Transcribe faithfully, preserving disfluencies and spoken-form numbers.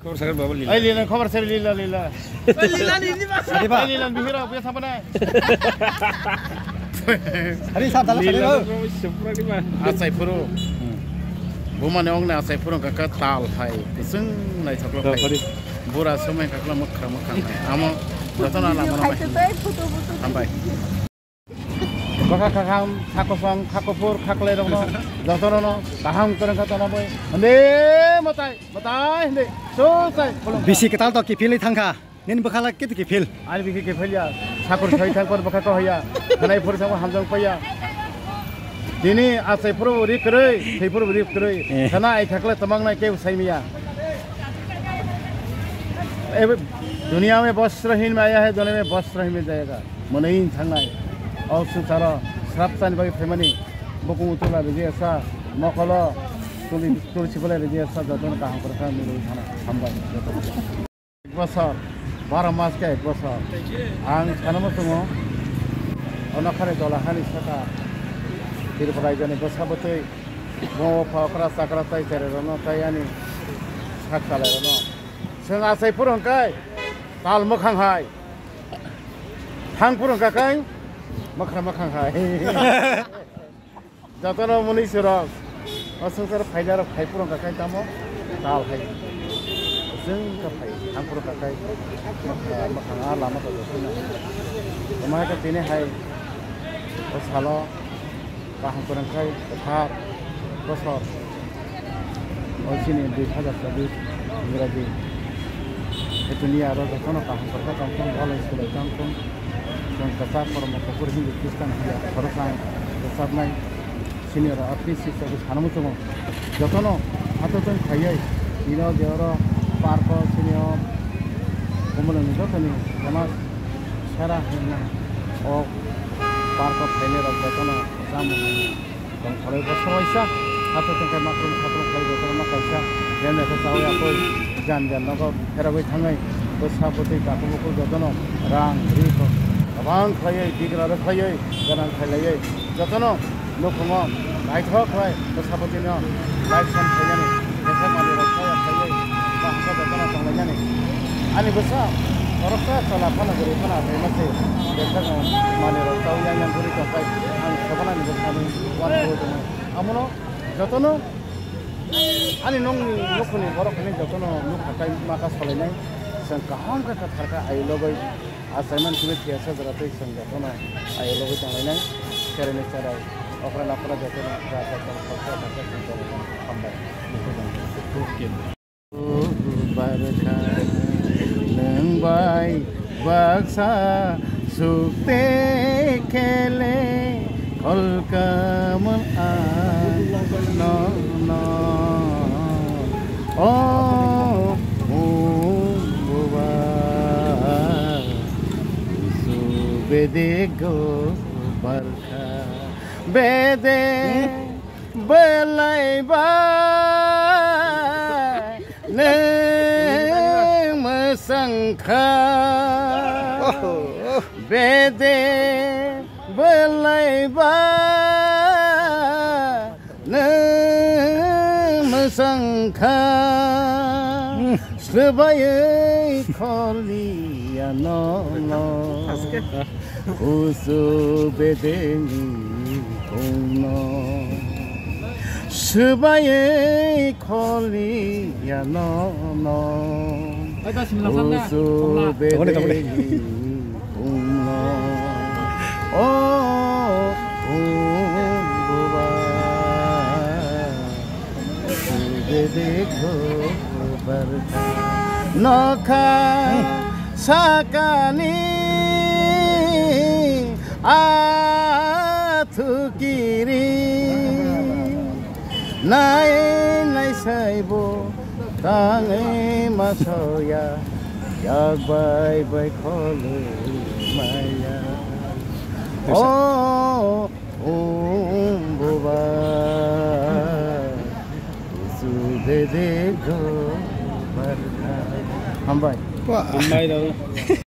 Khobor sakhe baba lila. Ai lila, khobor sakhe lila, lila. Lila ni, ni ba. Sadi ba. Ai lila, bihira, biya sampai nai. Sadi sab dalam sadi Lila ba. Khobor sakhe ba. Asai phuru. Bumani ong na asai phuru ka ka tal hai. Kusung nai thoklo Tal hai. Hari. Bura somai kakla mukha mukha hai. Amo joto na lama na bai. Hambai. Bwkha kaham, kha kwchang, kha kuphur, kha kwlai rokno jotono no kaham kwrwng kha tana bai. Hande matai, matai hande. So sai, khulum. Bisi kwtal to kiphilwi thangkha. Nini bwkha la kitu kiphil. Ani bisi kiphil ya. Sakur soi thang por bwkha ko hoya. Khanai phur thang hamjang paya. Dini asai phuru ri kwrwi, thai phuru ri kwrwi. Eh. Sana ai khakle tamang nai ke usai miya. Eh, दुनिया में वस्त्रहीन में आया है, दुनिया में वस्त्रहीन में जाएगा। Mwnwi thangnai. O swngcharo srap chani bagwi phaimani. Bukung utula rijesa, mokolo tuli, tulsi bolai rijesa, jotono kaham kwrwkha milwi thana. Hambai jotono. Ek bosor, baro mas khe ek bosor. Ang sanamo tongo, ono khare dola hani saka Tripura raijoni bwsa bwtwi, mo phokra chakra tai cherai rokno tai ani sak chalai rokno. Chwng asai phuru hwnkhe tal mwkhang hai. Thang phuru hwnkha khe mwkhra mwkhang hai. Jotono mwnwi sirok. O swngchar phaida rok phai phuru hwnkha khe tamo tal hai. Chwng kha phai thang phuru hwnkha khe mwkhra mwkhang a lama tong jotono. Tamo hai khe tini hai o salo. Kaham kwrwng khai kwthar bosor. O chini dui hazar chobbish Ingraji. Hetini aro jotono kaham kwrwkha tongthung, bolai swlai tongthung. Chwng kwchak kormo kuphur Hindu Khristan hiya khoroksa rwchapnai. Chini oro artist hisabe sana muchungo. Jotono hathothong khaiwi tino je oro park o chini o Komoloni jotoni famous sera hwnna o park o phainai rok jotono chamung tong khoroi bo soraisa. Hato tongkai makrum sakrum khai jotono ma kaisa jemne khe chawi apoi jan jan nogo pherogwi thangwi bwsa bwtwi takhuk bukhuk jotono rang ri kok kwbang khaiwi bigra rw khaiwi gwnang khailaiwi jotono nukhungo naithok khlai bwsa bwtwino live send khainani bwsa manwi rok khlai khlaiwi bahai jotono tonglainani ani bwsa khoroksa chwla phano kwrwi phano achaima se bwsa manwi rok tau yang yang kwrwi tongkhlai ang sobanani bwsani uanwi tongmani amono jotono ani nokni nukhungni borok hwnwi jotono nukha kai maka solainai chwng kaham khe kwthar khe ayuk logoi. Achaimani simi thiyasa jora tei chwng jotono ayuk logwi tonglainai. Chereni cherai okra nokra jotono rajak tong khoroksa thangsa chwng tonglainai. Hambai. Barkha nwng bai baksa sukte khele kholkamwng ang nono. O Buba, subedego barkha bede belai bai nwng mwsang kha. Bede belai ba nwng mwsang kha. Swbaiwi kholiya nono kusu bedeni kungno. Swbaiwi kholiya nono kusu bedeni Umno, o, um, buba, sube dekho barkha. Nokha sakani athukiri. Nai, nai saibo tangwi masoya, yak bai bai kholi maya. O, um, buba, sube dekho barkha. Hambai. Wah. Hambai rao.